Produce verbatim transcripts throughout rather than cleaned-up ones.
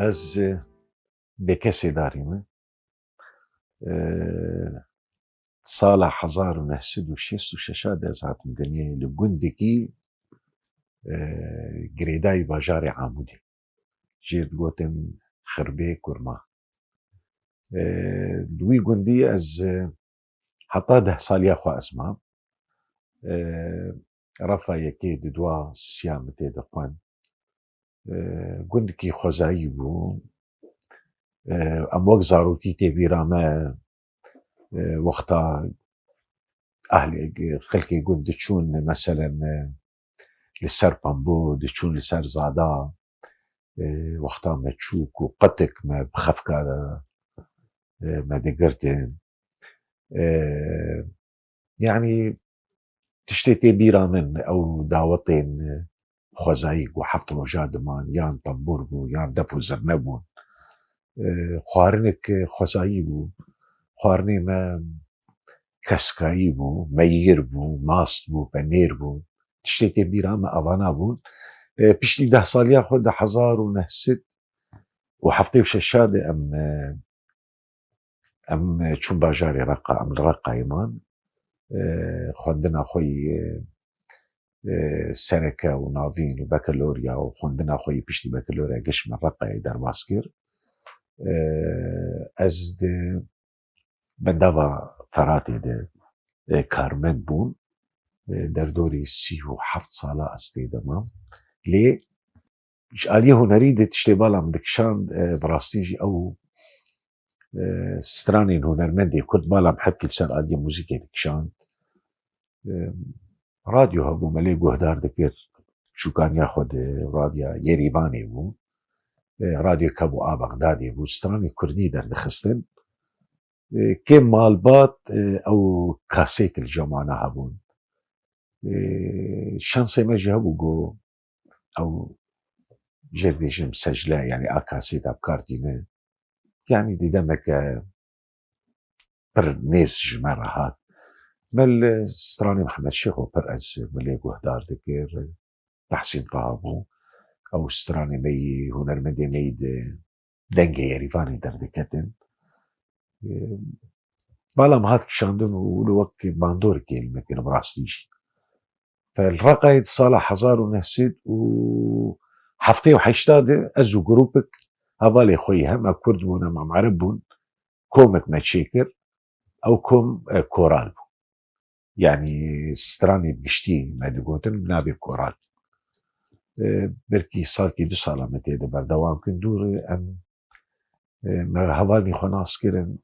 Ez, e, bêkesê darî me. E, sala hezar û neh sed û şêst û şeş de ez hatim dinyayê li gundekî, e, girêdayî bajarê Amûdê. Jê digotin Xirbê Kurma. E, li wî gundî ez, e, heta deh saliya xwe ez mam. E, refa yekê, du, dua, siya min tê de xwend. E, gundekî xwezayî bû. E, em wek zarokî tê bîra me, e, wexta ehlê, xelkê gund diçûn, meselen, e, li ser Pembo, diçûn li ser Zada, e, wexta me çûk û qetik me bi xefka de, e, me digirtin. E, yanî tiştê tê bîra min, ew dawetên xwezayî ku heft roja diman, yan tembûr bû, yan def û zirne bûn. E, xwarinek xwezayî bû. Xwarinê me keskayî bû, meyir bû, mast bû, penêr bû. Tiştê tê bîra me avana bûn. E, piştî deh saliya xwe di hezar û neh sed û heftê û şeş de em, e, em çûn bajarê Reqa, em li Reqayê man. E, xwendina xwe yî, e, e, sereke û navîn û bekelorya û xwendina xwe yî piştî bekelorya giş min Reqayê derbas kir. E, ez di bendava Feratê de, e, karmend bûm. E, derdorî sî û heft sala ez tê de mam. Lê ji aliyê hunerî de tiştê bala min dikişand, e, bi rastî jî ew, e, stranên hunermendê Kurd bala min hepkî li ser aliyê muzîkê dikişand. E, radyo hebû, me lê guhdar dikir. Şûkaniya xwe di radya Yerîvanê bû. E, radyo Kebû a Bexdadê bû. Stranê Kurdî derdixistin. E, kêm malbat, e, ew kasêt li cem wana hebûn. E, şansê me jî hebû ku ew jê dibêjin secde, yanî a kasêta bi kar tîne. Yanî di demeke pir nêz ji me re hat. Me li stranê Mihemed Şêxo pir ez me lê guhdar dikir. Tehsîn Taha bû. Ew stranê me yî, hunermendê me yî di dengê Yerîvanê derdiketin. Bala min hat kişandin û wilo wek bandorkê li min kir bi rastî jî. Fe li Reqayê di sala hezar û neh sed û heftê û heşt de ez û grûpek hevalê xwe yî, hem me Kurd bûn, hem em Ereb bûn, komek me çêkir. Ew kom, e, koral bû. Yanî stranê bi giştî me digotin bi navê koral. E, belkî salkî du sala me tê de berdewam kin. Dûr em, e, me hevalên xwe nas kirin.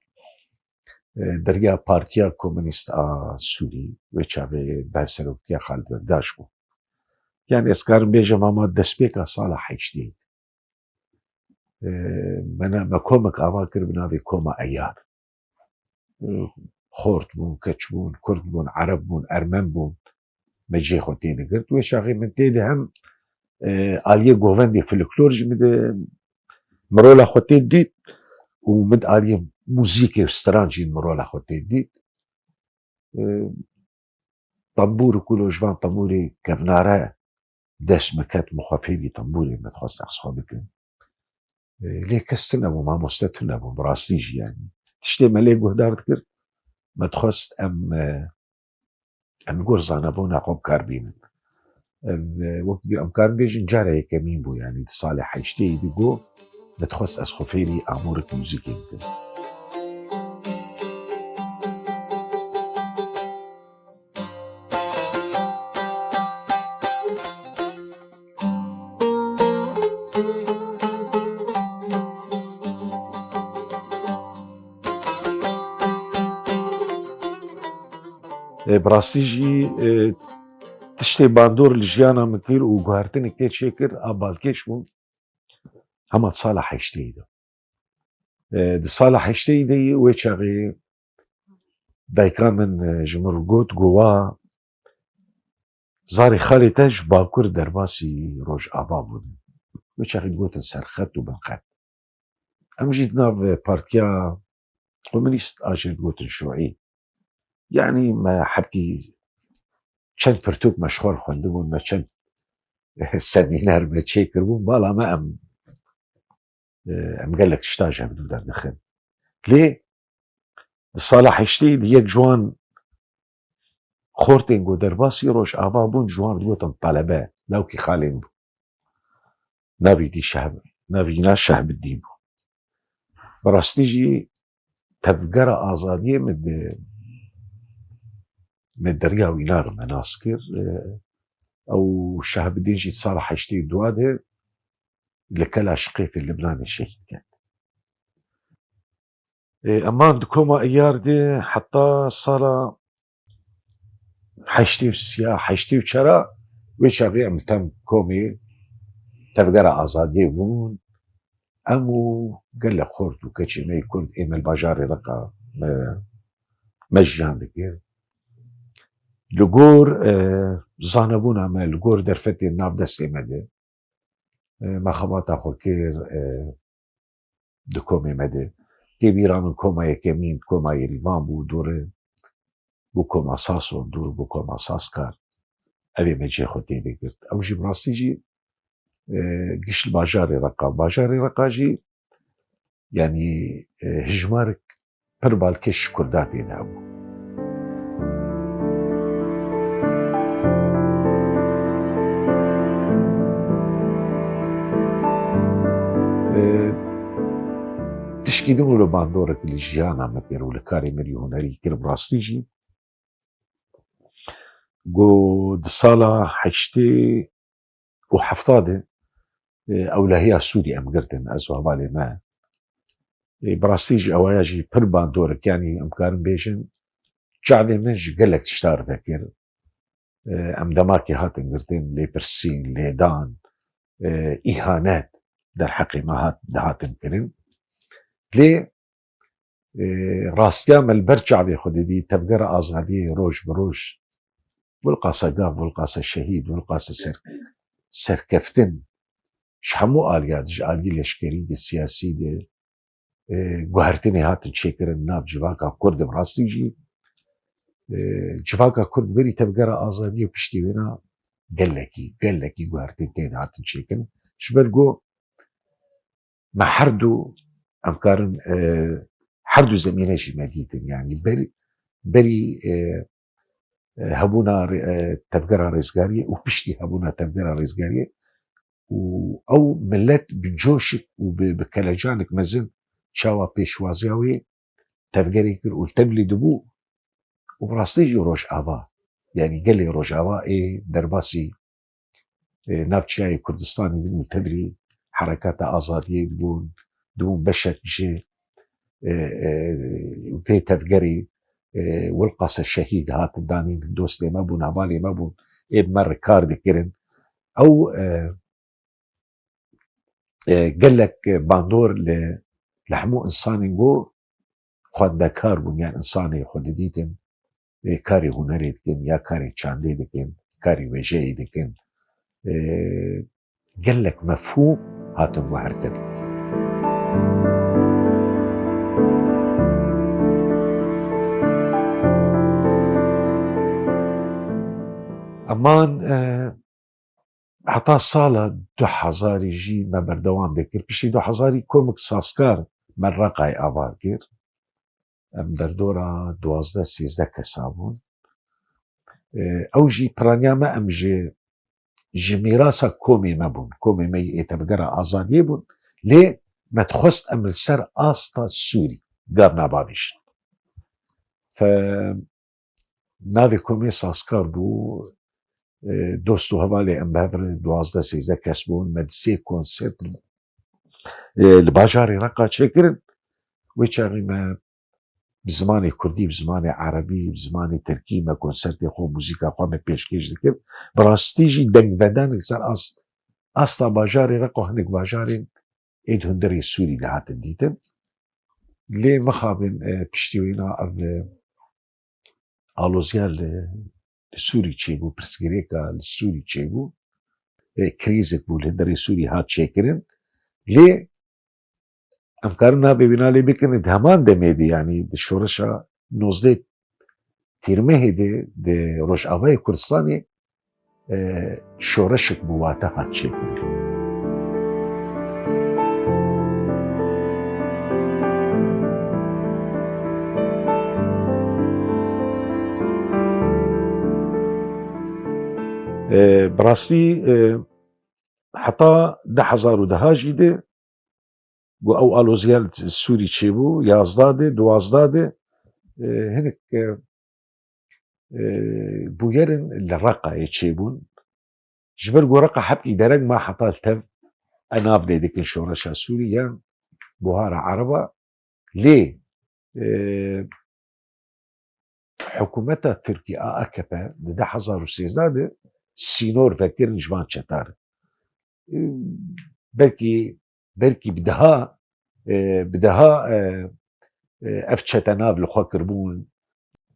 E, derya Partiya Komûnîst a Sûrî, wê çaxê bi hevseroktiya Xalid Bekdaş bû. Yanî ez karim bêjim, ama destpêka sala heştê. E, me ne, me komek ava kir bi navê Koma Eyar. E, Xort bûn, keç bûn, Kurd bûn, Ereb bûn, Ermen bûn. Me cihê xwe tê digirt. Wê çaxê min tê de hem, e, aliyê govendê folklor jî min de min rola xwe tê dît û min di aliyê muzîkê û stran jî min rola xwe tê dît. E, tembûr û ku li ji van tembûrê kevnare dest min ket, min xwe fêrî tembûrê me dixwest ez xwe bikim. E, lê kes tune bû, mamoste tune bû, bi rastî jî yanî. Tiştê me lê guhdar dikir, me dixwest em, e, em li gor zanebûna xwe bi kar bînin. Em, e, wek em karin bêjin, cara yekemîn bû, yanî di salê heştê de got, me dixwest ez xwe fêrî amûrek muzîkê bikim. E, bi rastî jî, e, tiştê bandor li jiyana min kir û guhertinek tê çêkir, a balkêş bûn. Hema sala heştê de. E, di sala heştê de yî, wê çaxê dayika min, e, ji min re got, got, "Wa zarê xalê te ji Bakur derbasî Rojava bûne." Wê çaxê digotin Serxet û Binxet. Em jî di nav, e, Partiya Komûnîst a jê digotin Şûî. Yanî me hebkî çend pirtûk me ji xwe re xwendibûn, me çend semîner me çêkiribûn, bala me em E, em gelek tişta ji hev dû derdixin. Lê di sala heştê di yek ji wan xortên ku derbasî Rojava bûn, ji wan digotin talebe, lawkî xalên bû. Navî dî Şeh-, navî na Şehbidîn bû. Bi rastî jî tevgera azadiyê min di, min deriya wîna re me nas kir. E, ew Şehbidîn jî sala heştê û dua de li Kela Şiqêfê Libnanê şehîd ket. E, eman di koma Îyar de heta sala heştê û sê, heştê û çar, wê çaxê em li tem komê tevgera azadiyê bûn. Em û gelek xort û keçê me yê Kurd ê me li bajarê Reqa me, me jiyan dikir. Li gor, e, zanebûna me, li gor derfetên nav destê me de, e, me xebata xwe kir, e, di komê me de. Tê bîra min koma yekemîn, koma Yerîvan bû, dûr bû koma Sason, dûr bû koma Saskar. Ev ê me cihê xwe tê de girt. Ew jî bi rastî jî, e, giş li bajarê Reqa. Bajarê Reqa jî, yanî, e, hijmarek pir balkêş ji Kurda tê de hebû. E, tişkî din û li bandorek li jiyana me kir û li karê min yê hunerî kir, bi rastî jî. Go di sala heştê û hefta de, e, ewlehiya Sûrî em girtin, ez û hevalê me. E, bi rastî jî ewaya jî pir bandorek, yanî em karin bêjin, çavê min ji gelek tişta re vekir. E, em demakê hatin girtin, lêpirsîn, lêdan, e, îhanet derheqê me hat, dihatin kirin. Lê, e, rastiya me li ber çavê xwe didî, tevgera azadiyê roj bi roj, wilqase gav, wilqase şehîd, wilqase ser-, serkeftin, ji hemû aliya, ji aliyê leşkerî de, siyasî de, e, guhertinê hatin çêkirin nav civaka Kurd, bi rastî jî, e, civaka Kurd berî tevgera azadiyê û piştî wêna gelekî, gelekî guhertin tê de hatin çêkirin. Ji ber ku me her du, em karin, e, her du zemîne jî me dîtin. Yanî berî, berî, e, e, hebûna rê-, e, tevgera rêzgariyê û piştî hebûna tevgera rêzgariyê û ew milet bi coşik û bi, bi kelecanek mezin çawa pêşwaziya wê tevgerê kir û li tevlî dibû û bi rastî jî Rojava, yanî gelê Rojava ê derbasî, e, navçeyayê Kurdistanê dibûn, tevlî herekata azadiyê dibûn, dibûn beşek ji, e, e, vê tevgerê, e, wilqase şehîd hatin danîn, dostê me bûn, hevalê me bûn, ê bi me re kar dikirin. Ew, e, e, gelek bandor li, li hemû insanên ku xwendekar bûn, yan insanê xwe didîtin, e, karê hunerê dikin, ya karê çandê dikin, karê wêjeyê dikin. E, gelek mefhûm hatin guhertin. Eman, e, heta sala du hezarî jî me berdewam dikir. Piştî du hezarî komik sazkar me Reqayê ava kir. Em derdora duwazdeh sêzdeh kesa bûn. E, ew jî piraniya me, em ji, ji mîrasa komê me bûn. Komê me yê tevgera azadiyê bûn. Lê me dixwest em li ser asta Sûrî gav nava bêjin. Fe-, navê komê sazkar bû. E, dost û hevalê em bi hev re duwazdeh sêzdeh kes bûn. Me di sê konsert, e, li bajarê Reqa çêkirin. Wê çaxê me bi zimanê kurdî, bi zimanê erebî, bi zimanê tirkî me konsertê xwe, muzîka xwe me pêşkêş dikir. Bi rastî jî dengvedan li ser as-, asta bajarê Reqa, hinek bajarên ê di hundirê Sûrî de hatin dîtin. Lê mixabin, e, piştî wêna ev, e, aloziya li, li Sûrî çêbû, pirsgirêka li Sûrî çêbû. E, krîzek bû, li hundirê Sûrî hat çêkirin. Lê em karin navê wîna lê bikin, di heman demê de, yanî di şoreşa nozdeh Tîrmehê de, di Rojavayê Kurdistanê, e, şoreşek bi wate hat çêkirin. E, bi rastî, e, heta du hezar û deh jî de ku ew aloziya li Sûrî çêbû, yazdeh de, duwazdeh de, e, hinek, e, e, bûyerin li Reqayê çêbûn. Ji ber ku Reqa hepkî dereng ma heta li tev e nav lê dikin şoreşa Sûrî yan buhara Ereba. Lê, e, hikûmeta Tirkî a A K P di du hezar û sêzdeh de sînor vekirin ji van çeta re. E, belkî, belkî bi deha, e, bi deha, e, e, ev çete nav li xwe kiribûn.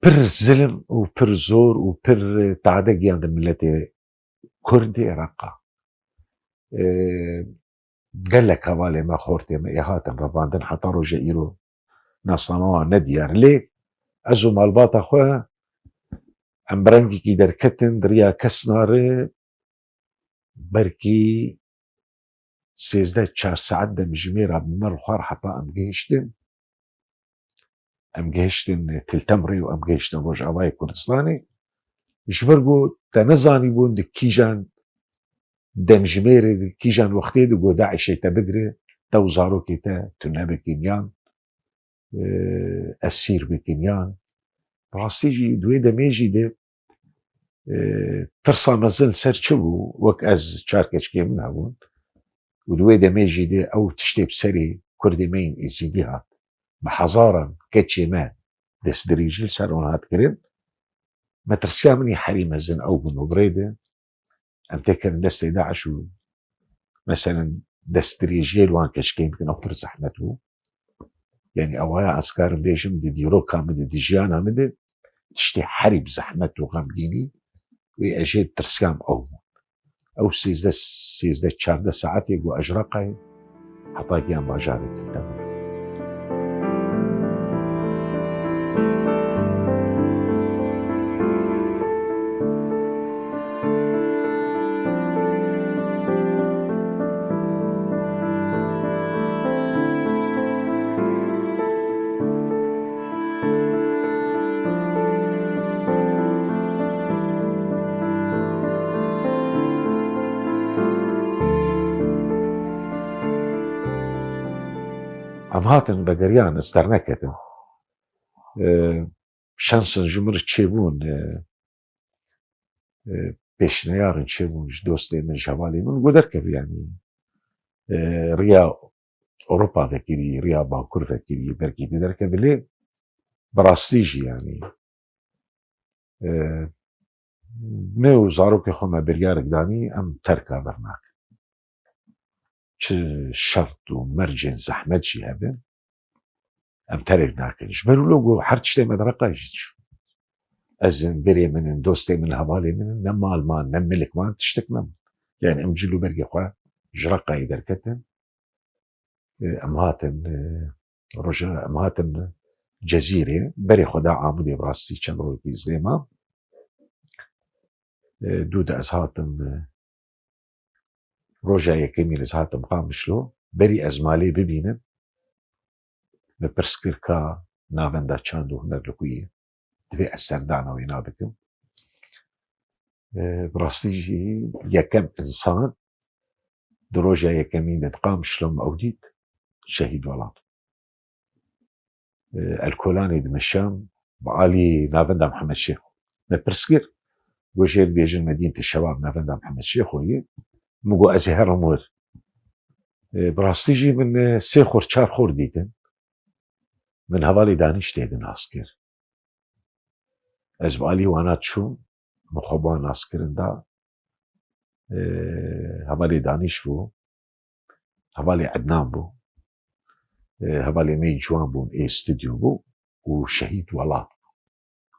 Pir zilim û pir zor û pir, e, tade giyandin miletê Kurdê Reqa. E, gelek hevalê me, xortê me ê hatin revandin, heta roja îro nasnama wan ne diyar. Lê ez û malbata xwe em bi rengekî derketin di riya Kesna re, belkî sêzdeh çar saet demjimêra bi me re xwar heta em gihiştin. Em gihiştin Til Temrê û em gihiştin Rojavayê Kurdistanê. Ji ber ku te nizanîbûn di kîjan demjimêrê, di kîjan wextê de ku DAIŞê te bigire, te û zarokê te tune bikin yan, e, esîr bikin yan. Rastî jî di wê demê jî de, e, tirsa mezin li ser çi bû? Wek ez çar keçikê min hebûn û di wê demê jî de ew tiştê bi serê Kurdê me yên Êzîdî hat. Bi hezaran keçê me destdirêjî li ser wan hat kirin. Metirsiya min î herî mezin ew bûn û bi rê de em têkevin destê DAIŞ û meselen destdirêjiyê li wan keçikên bikin, ew pir zehmet bû. Yanî ewaya ez karim bêjim di dîroka min de, di jiyana min de tiştê herî bi zehmet û xemgînî wê ez jê tirsiyam ew bû. Ew sêzdeh, sêzdeh çardeh saetê ku ez ji Reqayê heta giyan bajarê Til Temrê. Em hatin vegeriyan, ez derneketim. E, şansên ji min re çêbûn, e, e, pêşniyarên çêbûn ji dostê min, ji hevalê min, ku derkevî, yanî, e, riya Ewropa vekirî, riya Bakur vekirî, belkî dê derkevî, lê bi rastî jî, yanî, e, me û zarokê xwe me biryarek danî, em terka vir nakin. Çi şert û mercên zehmet jî hebin, em terek nakin. Ji ber wilo ku her tiştê me di Reqayê jî diçû. Ez in, birê min in, dostê min, hevalê min in, ne mal man, ne milik man, tiştek neman. Yani em cil û bergê xwe ji Reqayê derketin. E, em hatin, e, roja, em hatin Cezîrê, berê xwe da Amûdê, bi rastî çend rojekî ez lê mam. E, dû de ez hatim, e, roja yekemîn ez hatim Qamişlo, berî ez malê bibînim, me pirs kir ka Navenda Çand û Huner li ku ye, divê ez serdana wêna bikim. E, bi rastî jî yekem însan di roja yekemîn de di Qamişlo min ew dît, Şehîd Welat. E, El Kolanê dimeşam, bi alî Navenda Mihemed Şêxo. Me pirs kir, got, jê dibêjin Medînetê Şebab, Navenda Mihemed Şêxo ye. Min got, ez ê herim wir. E, bi rastî jî min, e, sê xor, çar xor dîtin. Min hevalê Danîş tê de nas kir. Ez bi alî wana çûm, min xwe bi wan naskirin da. E, hevalê Danîş bû, hevalê Ednan bû, e, hevalê me yî ciwan bûn ê stûdyo bû û Şehîd Welat bû.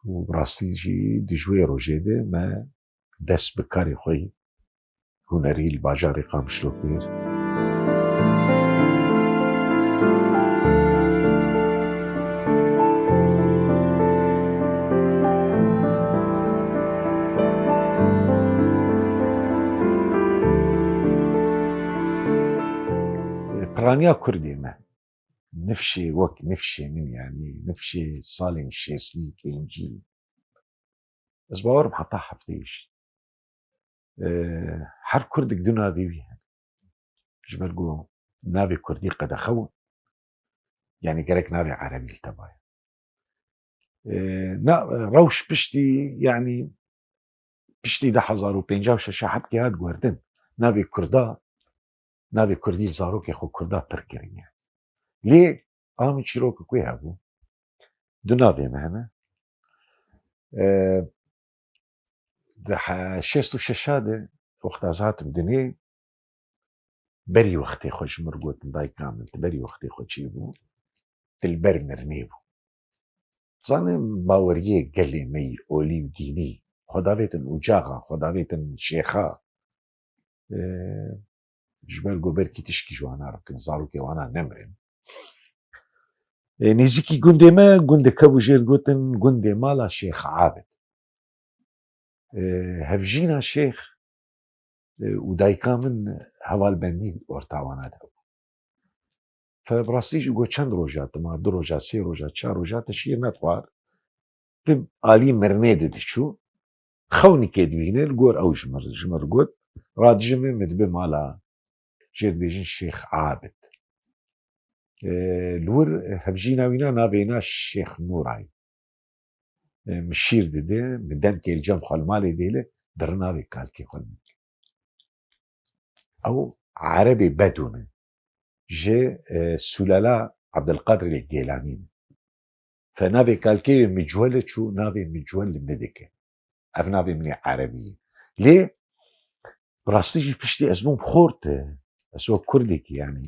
Û bi rastî jî di ji wê rojê de me dest bi karê xwe yî hunerî li bajarê Qamişlo kir. Piraniya Kurdê me, nifşê wek nifşê min, yanî nifşê salên şêstî, pêncî, ez bawerim heta heftê jî. E, her Kurdek du navê wî hene. Ji ber ku navê Kurdî qedexe bû, yanî gerek navê Erebî li te baye. E, na, rewş piştî, yanî piştî du hezar û pêncî û şeş hebkê hat guhertin. Navê Kurda, navê Kurdî li zarokê xwe Kurda pir kirin yani. Lê a min çîroka ku hebû, du navê me hene. E, di he-, şêst û şeş de wexta ez hatim dinê, berî wextê xwe ji mir gotin dayika min, tu berî wextê xwe çêbû, tu li ber mirinê bû. Zanin baweriyê gelê me yî olî û dînî, xwe davêtin ucaxa, xwe davêtin şêxa. E, ji ber ku belkî tişkî ji wana re bikin, zarokê wana nemirin. E, nêzîkî gundê me, gundek hebû jê digotin gundê mala Şêx Abid. E, hevjîna Şêx, e, û dayika min hevalbendî orta wana de bû. Fe bi rastî jî got çend roja dima, du roja, sê roja, çar roja te şîr nedixwar. Tim alî mirinê de diçû. Xewnîkê dibîne, li gor ew ji mir, ji mir got, radijime min dibe mala, jê dibêjin Şêx Abid. E, li wir hevjîna wîna navê wîna Şêx Nûrayî. E, min şîr dide, min demkê li cem xwe li malê dêle, diri navê kalkê xwe li min. Ew Erebê Bedû ne. Ji, e, Sûlala Ebdilqadirê Gêlanî ne. Fe navê kalkê wê Micwel e, çû navê Micwel li min dike. Ev navê min ê Erebî ye. Lê bi rastî jî piştî ez bûm xort, e, ez wek Kurdekî, yanî,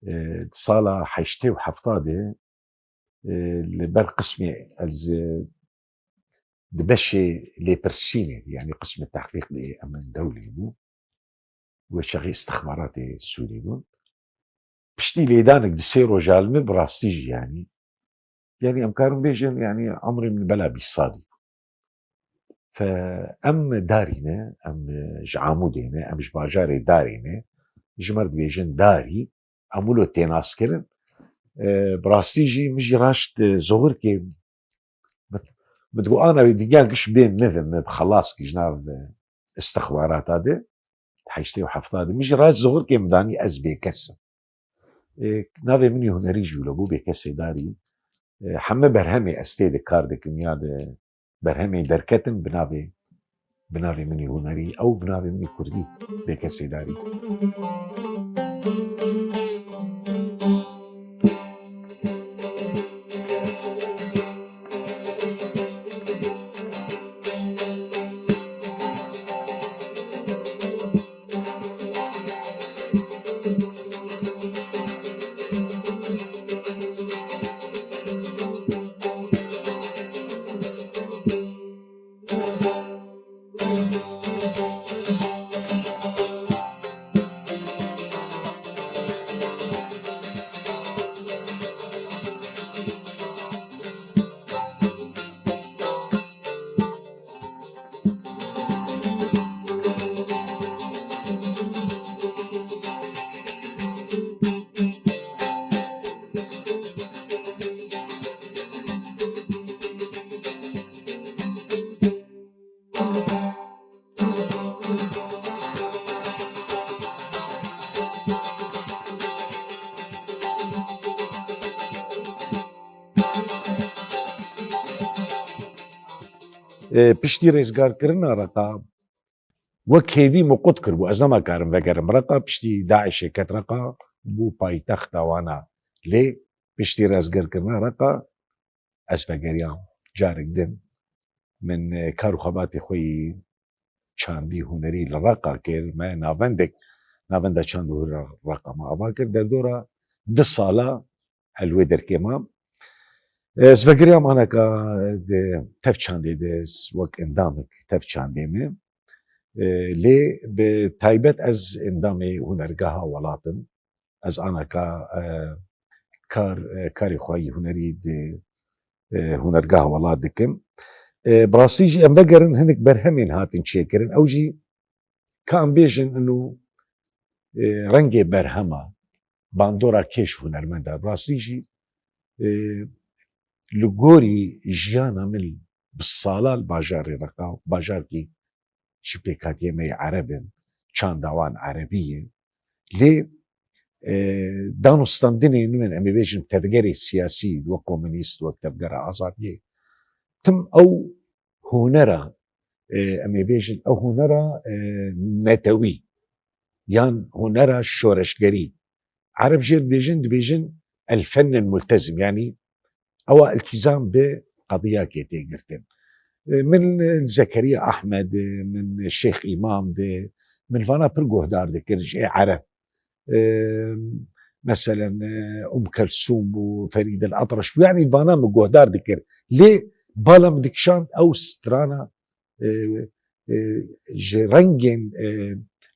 e, di sala heştê û hefta de, e, li ber qismê ez, e, di beşê lêpirsînê, yanî qismê tehqîqê Emin Dewlê bû. Wê çaxê istixbaratê Sûrî bûn. Piştî lêdanek di sê roja li min bi rastî jî, yanî, yanî em karin bêjin, yanî emrê min bela bîst salî bû. Fe em darî ne, em ji Amûdê ne, em ji bajarê Darê ne, ji me re dibêjin Darî, em wilo tê naskirin. E, bi rastî jî min jî raşt, e, zoxirkê min, min digot, ana wê dinya giş bê min ve, min xelas kir ji nav, e, istixbarata de, heştê û hefta de. Min jî raşt zoxirkê min danî ez bêkes im. E, navê min ê hunerî jî wilo bû, Bêkesê Darî. E, heme berhemê ez tê de kar dikim ya de berhemê derketin bi navê, bi navê min ê hunerî, ew bi navê min ê kurdî, Bêkesê Darî. E, piştî rêzgarkirina Reqa, wek hêvî min qut kiribû, ez nema karim vegerim Reqa, piştî DAIŞê ket Reqa, bû paytexta wana. Lê piştî rêzgirkirina Reqa, ez vegeriyam. Carek din min, e, kar û xebatê xwe yî çandî hunerî li Reqa kir. Me navendek, navenda çand û hunerî Reqa me ava kir. Derdora du sala ez li wê derkê mam. Ez vegeriyam aneka di tev çandê de, ez wek endamek tev çandê me. E, lê bi taybet ez endamê Hunergeha Welat im. Ez aneka, e, kar, e, karê xwe yî hunerî di, e, Hunergeha Welat dikim. E, bi rastî jî em vegerin hinek berhemên hatin çêkirin. Ew jî ka em bêjin ino, e, rengê berhema, bandora kêş hunermenda. Bi rastî jî, e, li gorî jiyana min bi sala li bajarê Reqa, bajarkî ji pêkhatiyê me yê Ereb in, çanda wan Erebî ye. Lê, e, dan û standinên min, em ê bêjin tevgerê siyasî, wek komûnîst, wek tevgera azadiyê, tim ew hunera, e, em ê bêjin ew hunera, e, netewî, yan hunera şoreşgerî. Ereb jê dibêjin, dibêjin el fennel multezim, yanî ewa iltîzam bi qediyakê tê girtin. E, min, e, Zekeriya Ahmed, e, min Şêx Îmam de, min vana pir guhdar dikir ji ê Ereb. E, meselen, e, Um Kelsûm bû, Ferîd El Atraş bû, yanî vana min guhdar dikir. Lê bala min dikişand ew strana, e, e, ji rengên, e,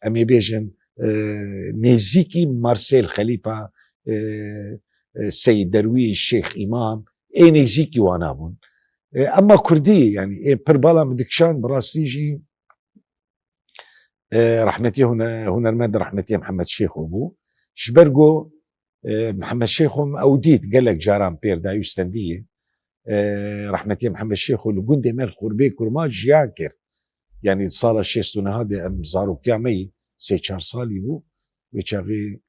em ê bêjin, e, nêzîkî Marsêl Xelîfa, e, e, Seyîd Derwîş, Şêx Îmam, ê nêzîkî wana bûn. E, ema Kurdî, yanî ê pir bala min dikişand, bi rastî jî, e, rehmetî hune-, hunermend rehmetî Mihemed Şêxo bû. Ji ber ku, e, Mihemed Şêxo ew dît gelek caran pêr dayî û stendiyê. E, rehmetî Mihemed Şêxo li gundê me li Xurbê Kurmac jiyan kir. Yanî di sala şêst û neha de em zarokiya me yî sê çar salî bû. Wê çaxê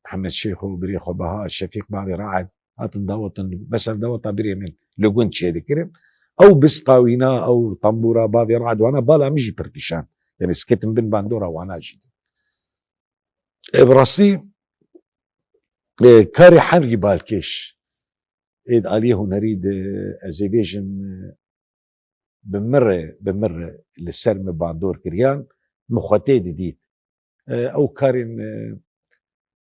Mihemed Şêxo, birê xwe Beha, Şefîq bavê Raed hatin dawetin, mesela daweta birê min li gund çêdikirin. Ew biz qawîna, ew tembûra bavê Raed wana bala min jî pir kişand. Yanî ez ketim bin bandora wana jî. E, bi rastî, e, karê Henrî Balkêş, ê di aliyê hunerî de ez ê bêjim, e, bi min re, bi min re li ser min bandor kiriyan, min xwe tê didît. E, ew karên, e,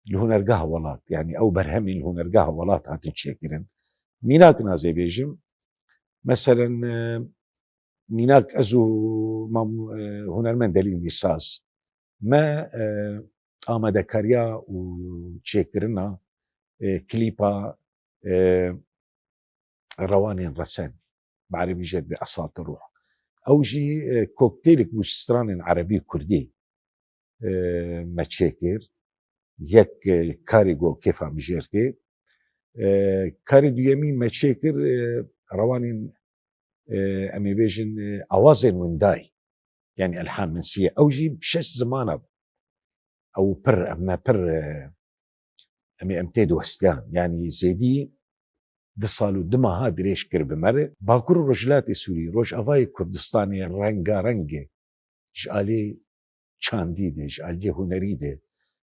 li Hunergeha Welat, yanî ew berhemên li Hunergeha Welat hatin çêkirin. Mînak ez ê bêjim, meselen, e, mînak ez û mam, e, hunermend Delîl Mîrsaz, me, e, amadekariya û çêkirina, e, klîpa, e, Rewanên Resen, bi erebî jê dibê Esat Ruh. Ew jî, e, koktêlek bû ji stranên erebî kurdî, e, me çêkir. Yek, e, karê ku kêfa min jê re tê. E, karê duyemî me çêkir, e, rewanên, e, em ê bêjin, e, awazên windayî. Yanî elhan min siye. Ew jî bi şeş zimana bû. Ew pir, em me pir, e, em ê, em tê diwestiyan. Yanî zêdî du sal û du meha dirêj kir bi me re. Bakur û Rojhilatê Sûrî, Rojavayê Kurdistanê rengareng e. Ji alî çandî de, ji aliyê hunerî de,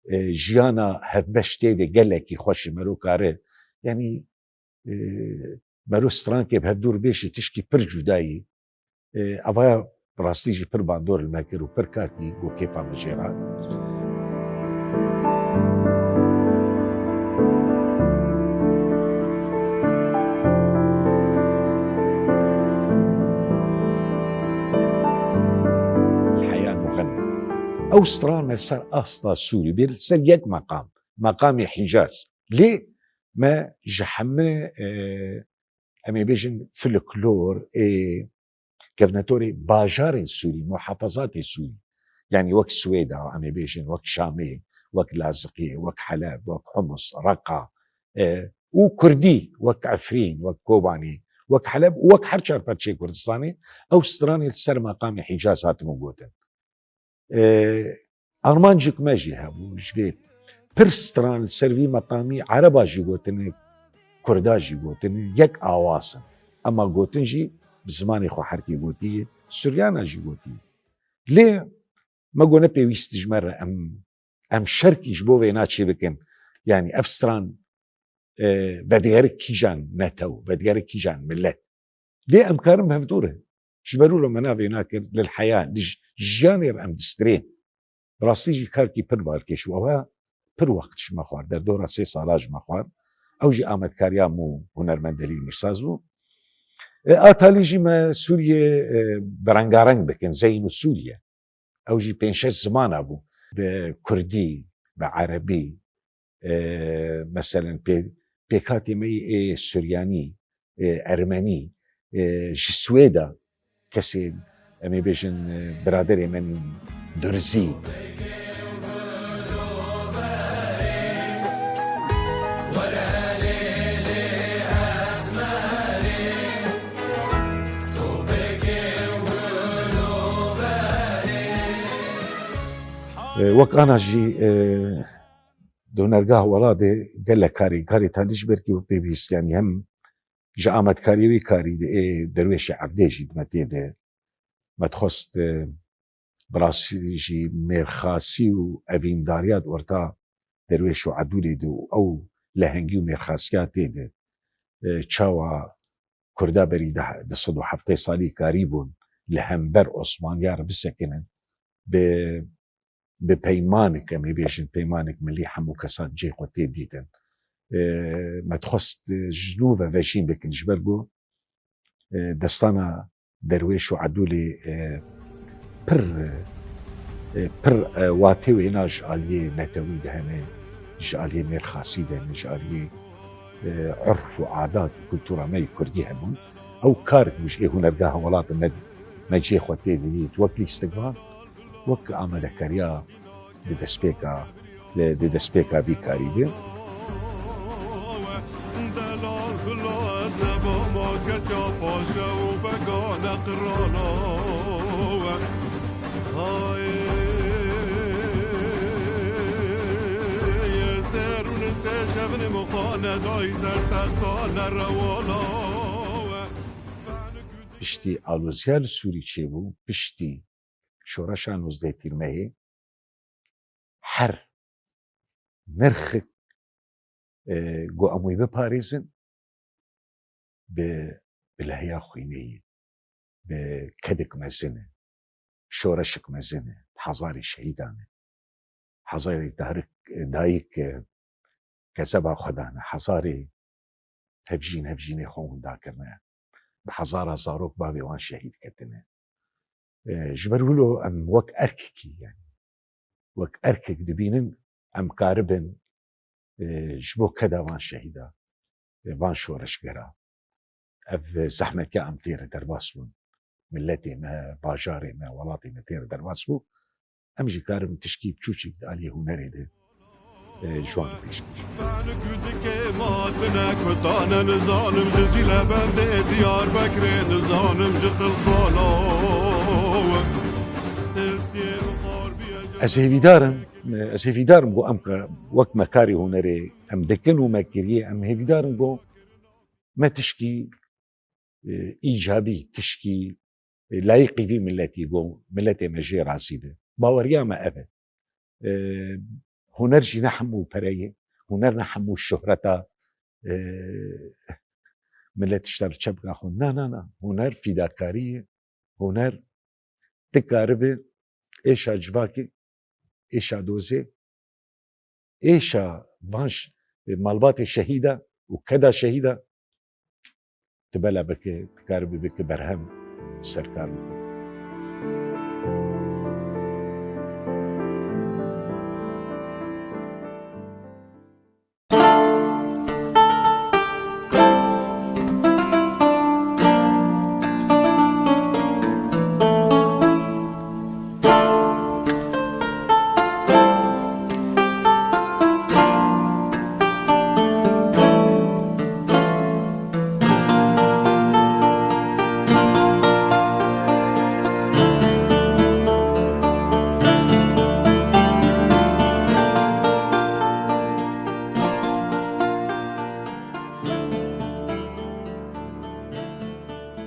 e, jiyana hevbeş tê de gelekî xweş e, mero kare. Yanî, e, mero strankê bi hevdû re bêjî tişkî pir cudayî. E, avaya bi rastî jî pir bandor li me kir û pir kar kî ku kêfa min jê re hat. Heya Muxenna. Ew stran me ser asta Sûrî bê, li ser yek meqam, meqamê Hîcaz. Lê me ji heme, e, em ê bêjin folklor, ê, kevnetorê bajarên Sûrî, muhafazatê Sûrî, yanî wek Swêda, em ê bêjin, wek Şamê, wek Laziqiyê, wek Heleb, wek Humus, Reqa, e, û Kurdî, wek Efrîn, wek Kobanê, wek Heleb û wek her çar parçeyê Kurdistanê, ew stranê li ser meqamê Hîcaz hatibûn gotin. E, armancek me jî hebû, ji vê pir stran li ser vî meqamî Ereba jî gotine, Kurda jî gotine, yek awaz in. Ema gotin jî bi zimanê xwe herkê gotiye, Suryana jî gotiye. Lê me got ne pêwîst ji me re em, em şerkî ji bo vêna çê bikin. Yanî ev stran, e, vedigere kîjan netew, vedigere kîjan millet. Lê em karin bi hevdû re. Ji ber wilo me navê nakir, lil heya, li j-, jiyanê re em distirên. Bi rastî jî karkî pir balkêş û ew pir wext ji me xwar, derdora sê sala ji me xwar. Ew jî amadkariya min û hunermend Delîl Mîrsaz bû. E, a talî jî me Sûriyê, e, bi rengareng bikin, Zeyn û Sûriye. Ew jî pênc şeş zimana bû. Bi kurdî, bi erebî, e, meselen pê-, pêkhatê me yê ê suryanî, e, ermenî, e, ji Swêda kesên, em ê bêjin, e, biraderê me durzî. E, wek ana jî, e, di hunergeha welatê gelek karê, karê talî ji ber ku pêwîst, yanî hem ji amadkariyê wî karî de, ê, Derwêşê Evdê jî di me tê de. Me dixwest, e, bi rastî jî mêrxasî û evîndariya di orta Derwêş û Edûlê de û ew lehengî û mêrxasiya tê de, e, çawa Kurda berî di, di sed û heftê salî karîbûn li hember Osmaniya re bisekinin, bi, bi peymanik, em ê bêjin peymanik milî, hemû kesan cihê xwe tê dîtin. E, me dixwest, e, ji nû ve vejîn bikin, ji ber ku, e, destana Derwêş û Edûlê, e, pir, e, pir, e, watê wêna ji aliyê netewî de hene, ji aliyê mêrxasî de hene, ji aliyê, e, urf û adat û kultura me yê kurdî hebûn. Ew kar ku ji ê hunergeha welatê me, me cihê xwe tê didît, wek lîstikvan, wek amadekariya di destpêka, di, di destpêka vî karî de. Delal bila ez nebama keça paşe û begane qirala we. Hayê, ser û nisê şevnê min xane dayî ser texta nerewana we. Piştî aloziya li Sûrî çêbû, piştî şoreşa nozdeh Tîrmehê, her nirxik, e, ku em wî biparêzin, bi, bi lehiya xwînê ye, bi kedik mezin e, bi şoreşik mezin e, bi hezarê şehîdan e. Hezarê darik, dayik, e, kezeba xwe dane, hezarê hevjîn, hevjînê xwe winda kirine. Bi hezara zarok bavê wan şehîd ketine. E, ji ber wilo em wek erkekî, yani, wek erkek dibînin, em karibin, e, ji bo keda van şehîda, e, van şoreşgera, ev zehmetiya em tê re derbas bûn. Miletê me, bajarê me, welatê me tê re derbas bû. Em jî karibin tişkî biçûçik di aliyê hunerê de, e, ji wan re pêş bikî. Ben kuzikê matine kutane nizanim ji Cîlebendê Diyarbekirê nizanim ji Xilxala we. Hestiyê û xarbiyê ji Ez hêvîdar im, ez hêvîdar im ku em ka-, wek me karê hunerê em dikin û me kiriye, em hêvîdar in ku me tişkî, e, îcabî, tişkî, e, layîqî vî miletî, ku miletê me jê razî be. Baweriya me ev e. E, huner jî ne hemû pere ye, huner ne hemû şohreta, e, milet tişta li çepka xwe. Na, na, na. Huner fîdakarî ye. Huner, tu karibe êşa civakê, êşa dozê, êşa van ş-, malbatê şehîda û keda şehîda, tu bela bike, tu karibe bike berhem ser kar bike.